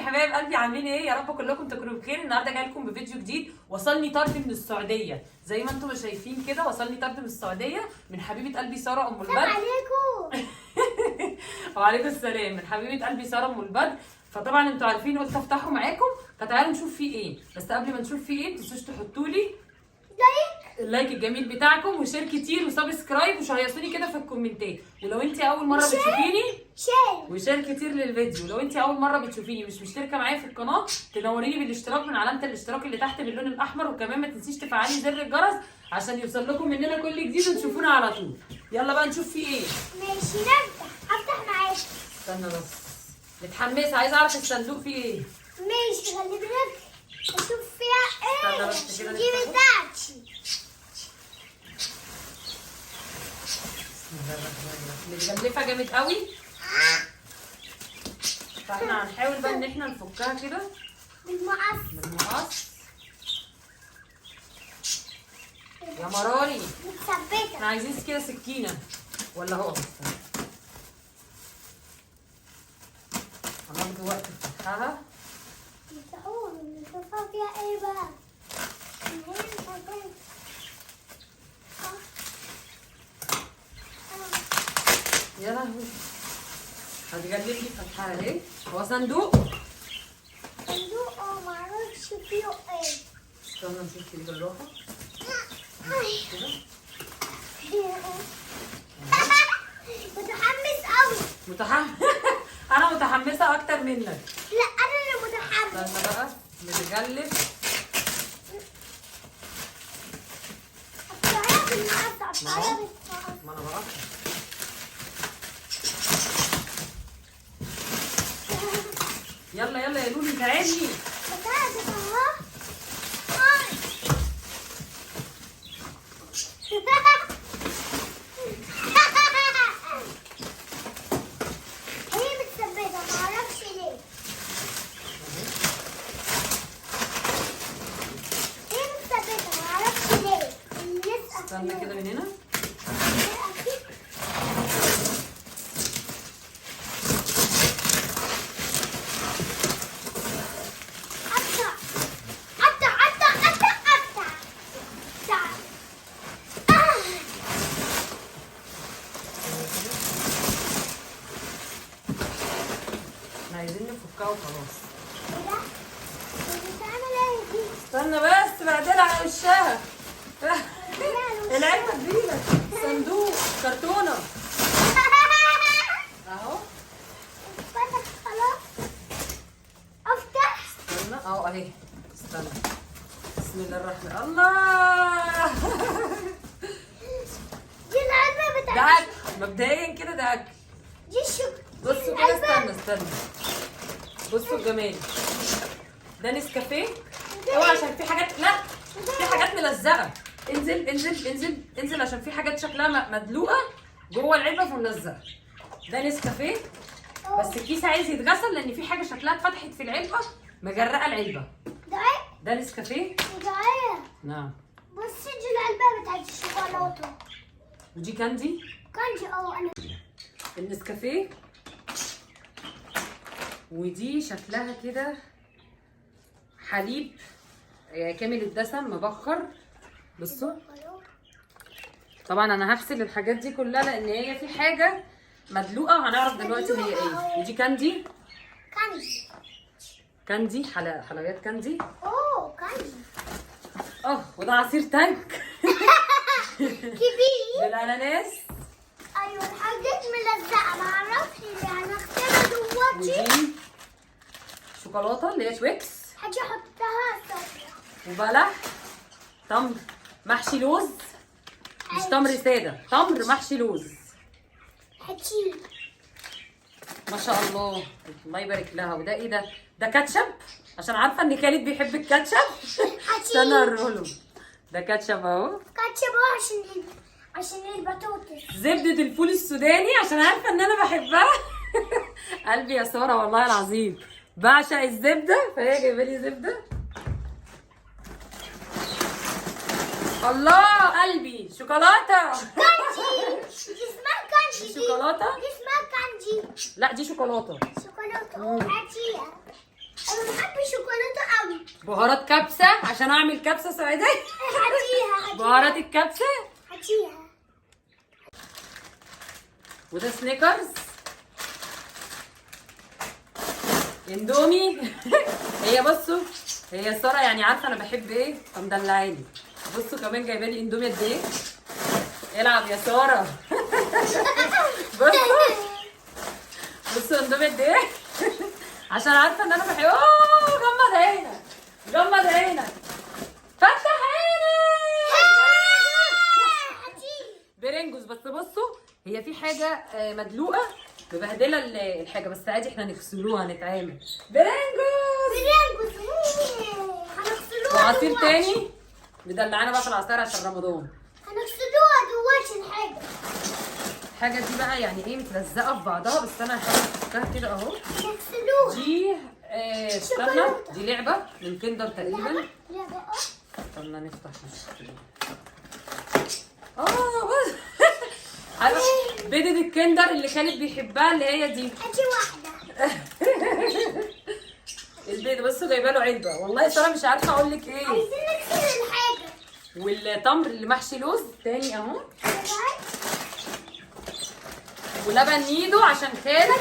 حبايب قلبي، عاملين ايه؟ يا رب كلكم تكونوا بخير. النهارده جاي لكم بفيديو جديد. وصلني طرد من السعودية زي ما انتم شايفين كده، وصلني طرد من السعودية من حبيبه قلبي ساره ام السلام البدر. عليكم. وعليكم السلام. من حبيبه قلبي ساره ام البدر. فطبعا انتوا عارفين قلت افتحه معاكم، فتعالوا نشوف فيه ايه. بس قبل ما نشوف فيه ايه، ما تنسوش تحطوا لي like ال like الجميل بتاعكم و share كتير و subscribe وشيصوني كده في الكومنتات. ولو انت اول مرة بتشوفيني share و share كتير للفيديو. لو انت اول مرة بتشوفيني مش مشتركة معايا في القناة، تنوريني بالاشتراك من علامة الاشتراك اللي تحت باللون الاحمر، وكمان ما تنسيش تفعلي زر الجرس عشان يوصل لكم مننا كل جديد وتشوفونا على طول. يلا بقى نشوف فيه ايه. ماشي، نفتح. افتح معاك. استنى بس، متحمسة عايزه اعرف الصندوق فيه ايه. ماشي، خلي بالك اشوف فيها استنى ايه. بس كده دي نفتحه. بتاعتي. بسم الله الرحمن الرحيم. متغلفه جامد قوي، فاحنا هنحاول بقى ان احنا نفكها كده بالمقص. بالمقص. يا مراري، متثبته. احنا عايزين كده سكينة ولا هو؟ استنى، هناخد وقت نفتحها. نفتحوها نشوفها فيها ايه بقى. يا لهوي، هتجلب لي فتحها اهي. هو صندوق صندوق، معرفش فيه ايه. استنى نشوف كده بالراحة كده. متحمس قوي. متحمس. انا متحمسة اكتر منك. لا، انا اللي متحمس. استنى بقى نتغلف. افتحيها بالمقص، افتحيها بالمقص. ما انا بقى يلا يلا يا لولي تعالي. بتاعتك اهو. هي متثبتة معرفش ليه. هي متثبتة معرفش ليه. اللزقة استنى كده من هنا. قطع قطع قطع قطع قطع قطع. احنا عايزين نفكها وخلاص. ايه ده؟ بتعمل ايه دي؟ استنى بس، بعدين على وشها. العلبة كبيرة، صندوق كرتونة اهو. فتح خلاص. افتح. استنى اهو اهي. استنى، بسم الله الرحمن الله. دي العلبة ده بتاعت اكل مبدئيا كده، ده اكل. دي الشوك. بصوا كده، استنى استنى، بصوا الجمال. ده نسكافيه. اوعى عشان في حاجات، لا في حاجات ملزقه. انزل انزل انزل انزل عشان في حاجات شكلها مدلوقه جوه العلبة فملزقه. ده نسكافيه بس الكيس عايز يتغسل لان في حاجة شكلها اتفتحت في العلبة مجرقه العلبة. ده ايه؟ ده نسكافيه. ده ايه؟ نعم. بصي دي العلبة بتاعت الشوكولاتة. ودي candy. candy انا النسكافيه. ودي شكلها كده حليب كامل الدسم مبخر. بصوا، طبعا انا هغسل الحاجات دي كلها لان هي في حاجة مدلوقه هنعرف دلوقتي هي ايه. ودي candy. candy. candy حلويات candy. Candy وده عصير تانك كبير. بالاناناس. ايوه، الحاجات ملزقة معرفش ليه. هنغسلها دلوقتي. ودي شوكولاتة اللي هي تويكس. هاجي احطها صفرا. وبلح، تمر محشي لوز، مش تمر ساده، تمر محشي لوز. هاتي. ما شاء الله، الله يبارك لها. وده ايه ده؟ ده كاتشب، عشان عارفه ان خالد بيحب الكاتشب. استنى اوريهوله. ده كاتشب اهو. كاتشب عشان البطاطس. زبدة الفول السوداني عشان عارفه ان انا بحبها. قلبي يا ساره والله العظيم بعشق الزبدة، فهي جايبه لي زبدة. الله قلبي، شوكولاتة. candy. دي اسمها candy. دي شوكولاتة؟ دي اسمها candy. لا دي شوكولاتة. شوكولاتة. هاتيها. بهارات كبسة عشان اعمل كبسة سعودية. هاتيها. بهارات الكبسه. هاتيها. وده سنيكرز، اندومي. هي بصوا، هي ساره يعني عارفه انا بحب ايه فمدلعاني. بصوا كمان جايبه لي اندومي قد ايه. العب يا ساره. بصوا بصوا اندومي قد ايه. عشان عارفه ان انا بحب. غمض عينك، غمض عينك، فتح عينك. برنجوز. بس بصوا هي في حاجة مدلوقه مبهدله الحاجة، بس عادي احنا نغسلوها نتعامل. برنجوز، برنجوز هنغسلوها. وعصير تاني مدلعانا بقى في العصير عشان رمضان. هنغسلوها دلوقتي الحاجة. الحاجة دي بقى يعني ايه متلزقه في بعضها، بس انا هحاول افكها كده اهو. هنغسلوها. دي استنى، دي لعبه من كندر تقريبا. لعبه. استنى نفتح. بص عارفه بيضة الكندر اللي كانت بيحبها اللي هي دي. ادي واحدة. البيضة بصوا جايبه له علبة. والله ساره مش عارفه اقول لك ايه. عايزين نغسل الحاجة. والتمر اللي محشي لوز تاني اهو. ولبن نيدو عشان خالد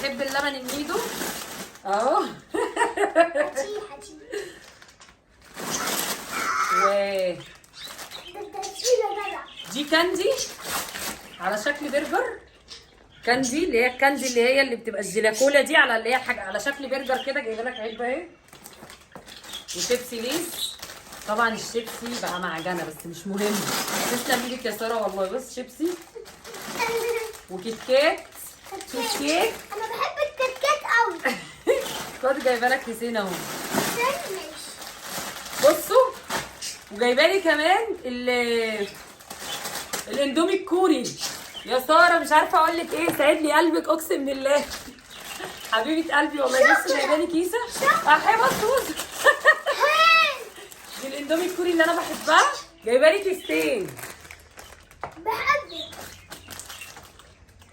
بيحب اللبن النيدو اهو. و دي candy على شكل برجر. candy اللي هي ال candy اللي هي اللي بتبقى الجيلاكولا دي على اللي هي حاجة على شكل برجر كده. جايبه لك علبة اهي. وشيبسي ليز. طبعا الشيبسي بقى معجنه بس مش مهم. تسلم ايدك يا ساره والله. بص شيبسي وكيت كات. كيت كات. انا بحب الكيت كات قوي. خد جايبه لك كيسين اهو. بصوا وجايبه لي كمان الاندومي الكوري. يا ساره مش عارفه اقول لك ايه، سعد لي قلبك اقسم بالله. حبيبه قلبي والله. بص جايبه لي كيسه احي. بص بص دي الاندومي الكوري اللي انا بحبها. جايبه لي كيستين. بحبك.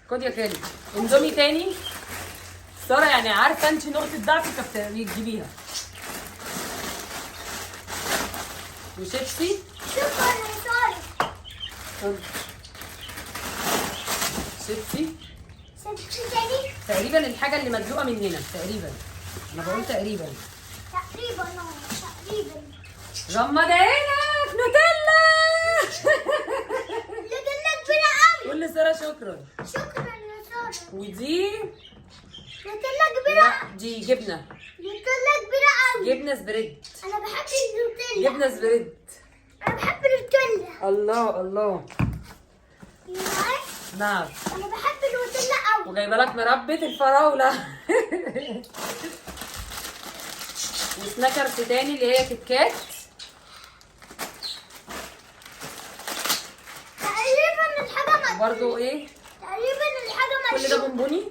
خد يا خالد اندومي تاني. ساره يعني عارفه انت نقطة ضعفك فبتجيبيها. وشيبسي. شكرا يا ساره. شيبسي. شيبسي تاني. تقريبا الحاجة اللي مدلوقه مننا تقريبا. انا بقول تقريبا. تقريبا تقريبا. غمض عينك. نوتيلا. نوتيلا كبيرة قوي. قول لساره شكرا. شكرا يا ساره. ودي نوتيلا كبيرة. دي جبنه. نوتيلا كبيرة قوي. جبنه spread. انا بحب النوتيلا. جبنه spread. انا بحب النوتيلا. الله الله. نعم. انا بحب النوتيلا قوي. وجايبه لك مربة الفراوله. وسناكرز تاني اللي هي كيت كات. تقريبا الحاجة برضه ايه؟ تقريبا الحاجة مدلوقه. كل ده بونبوني.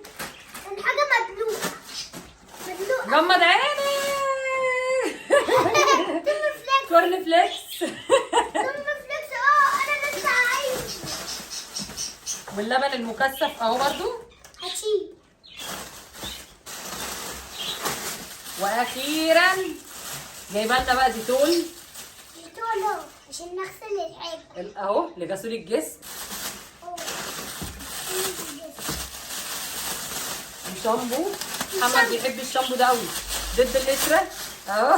الحاجة مدلوقه. مدلوقه. غمض عينك. corn flakes. corn flakes. corn flakes. انا لسه عايز. واللبن المكثف اهو برضو. هاتيه. واخيرا جايبه لنا بقى ديتول. ديتول اهو عشان نغسل الحاجة اهو لغسول الجسم. وشامبو. محمد بيحب الشامبو ده قوي. ضد القشرة اهو.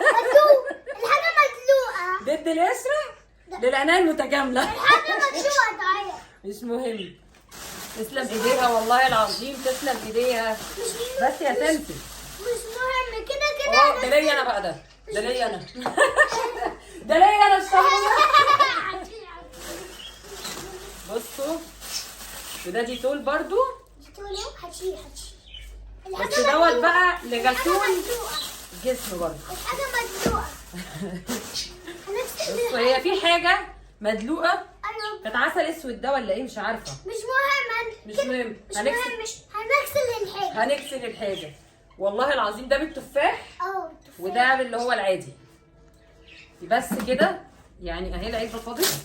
مدلوق. الحاجة مدلوقه. ضد القشرة للعنايه المتكاملة. الحاجة مدلوقه تعالى. مش مهم. تسلم ايديها والله العظيم. تسلم ايديها. بس يا سمسم مش مهم كده كده. ده ليا انا بقى. ده ليا انا. ده ليا انا الشامبو ده. بصوا وده ديتول برضو. ديتول هاتيه هاتيه. بس دوت بقى لغسول الجسم برضو. الحاجة مدلوقه. بصوا هي في حاجة مدلوقه. ايوه كانت عسل اسود ده ولا ايه مش عارفه. مش مهم. مش مهم. مش مهم. هنغسل الحاجة. هنغسل الحاجة والله العظيم. ده بالتفاح. وده اللي هو العادي. بس كده يعني اهي العلبة فاضت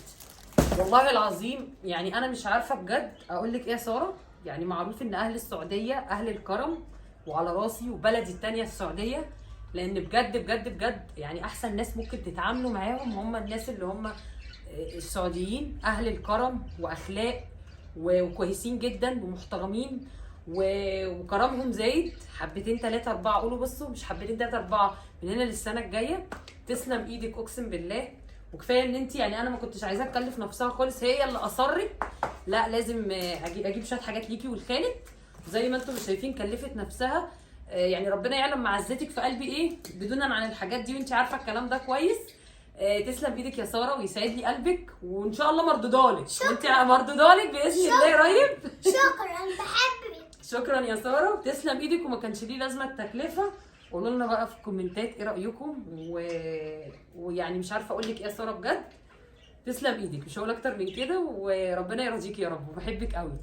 والله العظيم. يعني انا مش عارفه بجد اقول لك ايه يا ساره. يعني معروف ان اهل السعودية اهل الكرم وعلى راسي، وبلدي الثانية السعودية. لان بجد بجد بجد يعني احسن ناس ممكن تتعاملوا معاهم هم الناس اللي هم السعوديين، اهل الكرم واخلاق وكويسين جدا ومحترمين وكرمهم زايد حبتين تلاتة اربعة. قولوا بصوا مش حبتين تلاتة اربعة من هنا للسنة الجاية. تسلم ايدك اقسم بالله. وكفاية ان انت يعني انا ما كنتش عايزاها تكلف نفسها خالص، هي اللي اصرت لا لازم اجيب شوية حاجات ليكي ولخالد. زي ما انتم شايفين كلفت نفسها، يعني ربنا يعلم معزتك في قلبي ايه بدونا عن الحاجات دي، وانت عارفه الكلام ده كويس. تسلم ايدك يا ساره ويسعد لي قلبك، وان شاء الله مردودالك، وانت مردودالك باذن الله قريب. شكرا بحبك. شكرا يا ساره وتسلم ايدك، وما كانش ليه لازمه التكلفة. قولوا لنا بقى في الكومنتات ايه رايكم، ويعني مش عارفه اقول لك ايه يا ساره بجد، تسلم ايدك، مش هقول اكتر من كده، وربنا يرضيكي يا رب، وبحبك قوي.